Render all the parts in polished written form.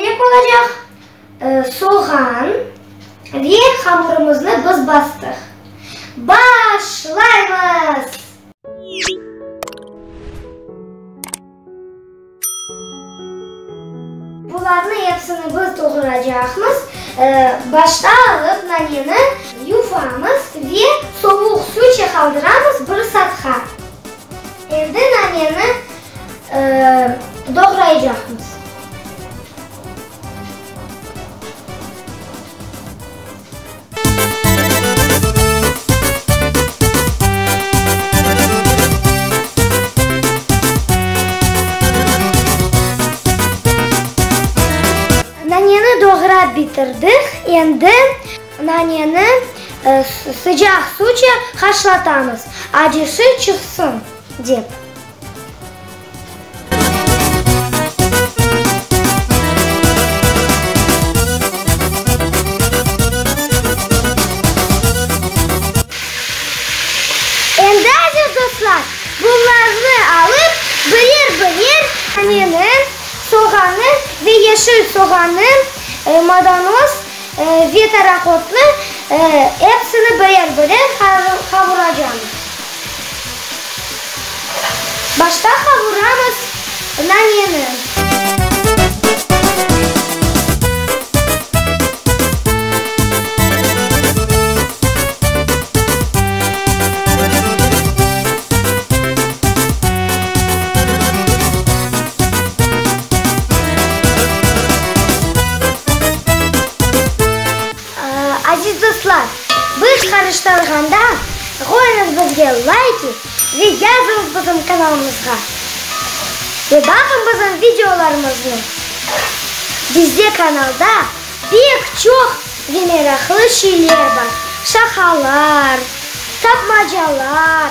kerek olacaq, soğan ve hamurımıznı biz bastıq. Başlaymız! Bularnı epsini biz doğraycaqmız. Başta alıp naneni yuvamız ve sovuq suv çeqaldıramız bir saatqa. Endi naneni doğraycaqmız. Naneni doğrap bitirdik, endi naneni sıcaq suvça haşlatamız, acısı çıqsın dep. Endi, aziz dostlar, bunlarnı alıp, birer-birer naneni, soğannı ve yeşil soğannı, madanoz ve taraqotnı epsini birer-birer qavuracamız. Başta qavuramız naneni. Aziz dostlar, biz qarıştırğanda qoyuñız bizge layki ve yazıñız bizim kanalımızğa. Ve baqıñ bizim videolarımıznı. Bizde kanalda pek çoq ve meraqlı şeyler bar, şaqalar, tapmacalar.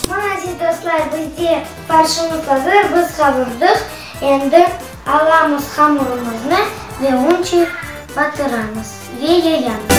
Mana, aziz dostlar, bizde farşımız azır, biz qavurdıq. Endi alamız hamurımıznı ve unçı batıramız ve yayamız.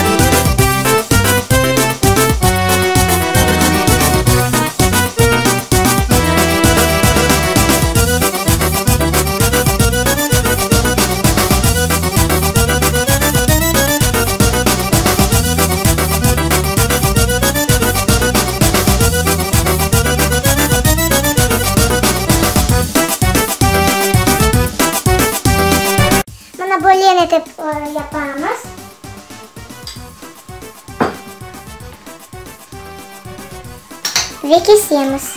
Mına böyle etip yapamız. Ve kesemiz.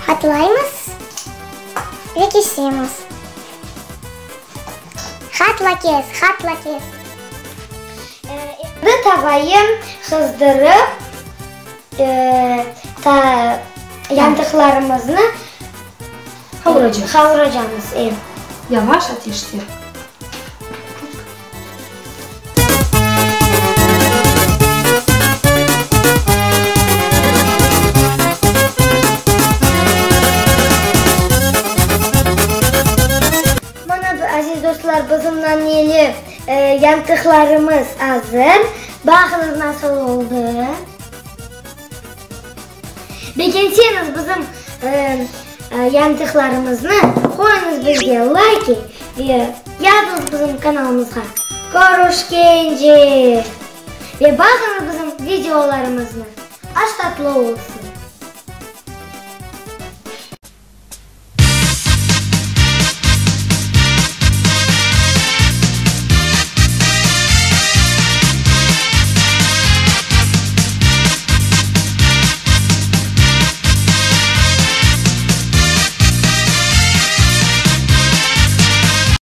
Qatlaymız ve kesemiz. Hatla kes, hatla kes. Endi tavayı qızdırıp, yantıqlarımıznı qavuracamız. Yavaş ateşte. Mana, aziz dostlar, bizim naneli yantıqlarımız azır. Baqıñız, nasıl oldı. Begenseñiz bizim yantıqlarımıznı, qoyuñız bizge layki ve yazıñız bizim kanalımızğa. Körüşkence! Ve baqıñız bizim videolarımıznı. Aş tatlı olsun!